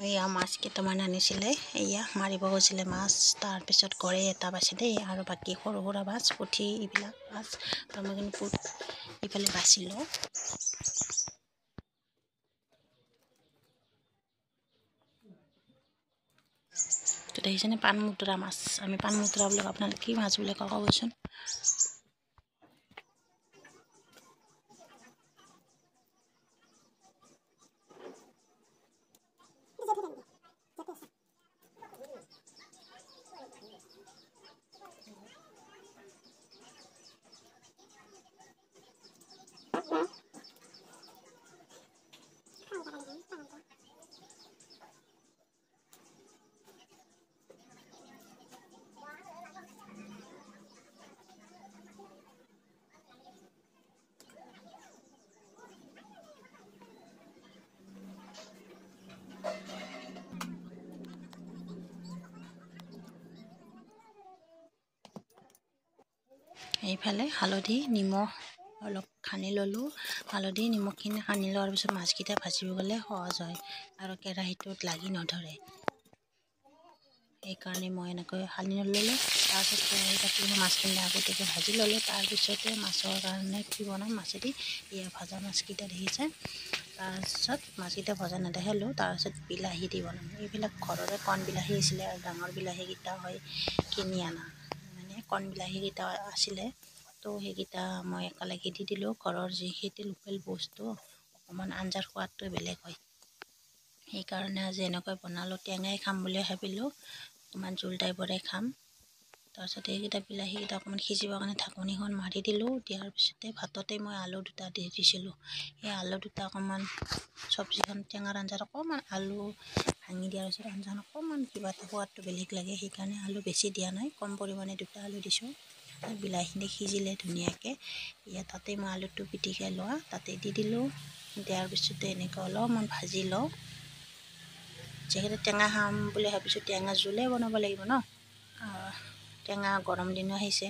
এয়া মাছ কেইটামান আনিছিলে, এয়া মাৰিব গৈছিলে মাছ। তাৰপিছত গৰৈ এটা পাইছে দেই, আৰু বাকী সৰু সুৰা মাছ, পুঠি এইবিলাক মাছ। আৰু মই কিন্তু ইফালে বাছি লওঁ। তো দেখিছেনে পাণমুতুৰা মাছ, আমি পাণমুতুৰা বুলি কওঁ, আপোনালোকে কি মাছ বুলি কয় ক'বচোন। এইফালে হালধি নিমখ অলপ সানি ল'লোঁ। হালধি নিমখখিনি সানি লোৱাৰ পিছত মাছকেইটা ভাজিব গ'লে সহজ হয় আৰু কেৰাহীটোত লাগি নধৰে, সেইকাৰণে মই এনেকৈ সানি ল'লোঁ। তাৰপিছত কেৰাহী পাতি মাছখিনি আগতীয়াকৈ ভাজি ল'লোঁ। তাৰপিছতে মাছৰ কাৰণে কি বনাম, মাছেদি এয়া ভাজা মাছকেইটা দেখিছে। তাৰপিছত মাছকেইটা ভজা নেদেখালোঁ। তাৰপিছত বিলাহী দি বনাম। এইবিলাক ঘৰৰে কণ বিলাহী আছিলে আৰু ডাঙৰ বিলাহীকেইটা হয় কিনি অনা, মানে কণ বিলাহীকেইটা আছিলে, তো সেইকেইটা মই একেলগে দি দিলোঁ। ঘৰৰ যিখিনি লোকেল বস্তু অকণমান আঞ্জাৰ সোৱাদটো বেলেগ হয়, সেইকাৰণে আজি এনেকৈ বনালোঁ। টেঙাই খাম বুলি ভাবিলোঁ, অকণমান জোল টাইপৰে খাম। তাৰপিছত এইকেইটা বিলাহীকেইটা অকণমান সিজিবৰ কাৰণে ঢাকনিখন মাৰি দিলোঁ। দিয়াৰ পিছতে ভাততে মই আলু দুটা দি দিছিলোঁ। সেই আলু দুটা অকণমান চব্জিখন টেঙাৰ আঞ্জাত অকণমান আলু ভাঙি দিয়াৰ পিছত আঞ্জাখন অকণমান কিবা এটা সোৱাদটো বেলেগ লাগে, সেইকাৰণে আলু বেছি দিয়া নাই, কম পৰিমাণে দুটা আলু দিছোঁ। বিলাহীখিনি সিজিলে ধুনীয়াকৈ, ইয়াত তাতে মই আলুটো পিটিকাই লোৱা তাতে দি দিলোঁ। দিয়াৰ পিছতে এনেকৈ অলপমান ভাজি লওঁ। যিহেতু টেঙা খাম বুলি ভাবিছোঁ, টেঙা জোলে বনাব লাগিব ন, টেঙা গৰম দিনো আহিছে,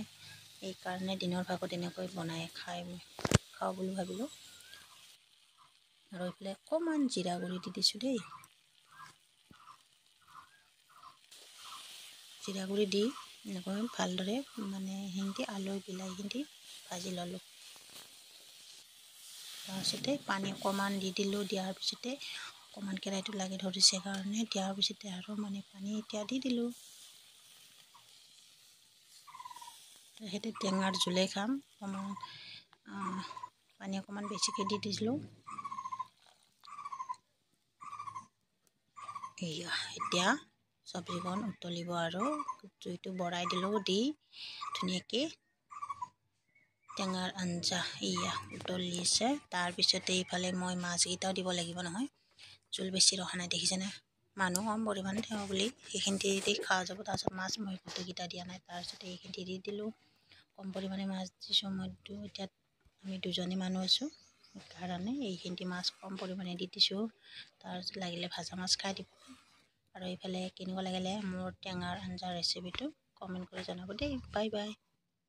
সেইকাৰণে দিনৰ ভাগত এনেকৈ বনাই খাওঁ বুলি ভাবিলোঁ। আৰু এইফালে অকণমান জিৰা গুড়ি দি দিছোঁ দেই। জিৰা গুড়ি দি এনেকৈ ভালদৰে মানে সেইখিনি আলু বিলাহীখিনি ভাজি ল'লোঁ। তাৰপিছতে পানী অকণমান দি দিলোঁ। দিয়াৰ পিছতে অকণমান কেৰাহীটো লাগি ধৰিছে কাৰণে দিয়াৰ পিছতে আৰু মানে পানী এতিয়া দি দিলোঁ। সেইটো টেঙাৰ জোলে খাম, অকণমান পানী অকণমান বেছিকৈ দি দিছিলোঁ। এয়া এতিয়া চব্জিকণ উতলিব আৰু জুইটো বঢ়াই দিলোঁ, দি ধুনীয়াকৈ টেঙাৰ আঞ্জা এয়া উতলিছে। তাৰপিছতে এইফালে মই মাছকেইটাও দিব লাগিব নহয়, জোল বেছি ৰখা নাই দেখিছেনে, মানুহ কম পৰিমাণে তেওঁ বুলি সেইখিনি দি খোৱা যাব। তাৰপিছত মাছ মই গোটেইকেইটা দিয়া নাই, তাৰপিছতে এইখিনি দি দিলোঁ। কম পৰিমাণে মাছ দিছোঁ মই, এতিয়া আমি দুজনী মানুহ আছোঁ সেইকাৰণে এইখিনি মাছ কম পৰিমাণে দি দিছোঁ। তাৰপিছত লাগিলে ভাজা মাছ খাই দিব। আৰু এইফালে কেনেকুৱা লাগিলে মোৰ টেঙাৰ আঞ্জাৰ ৰেচিপিটো কমেণ্ট কৰি জনাব দেই। Bye bye.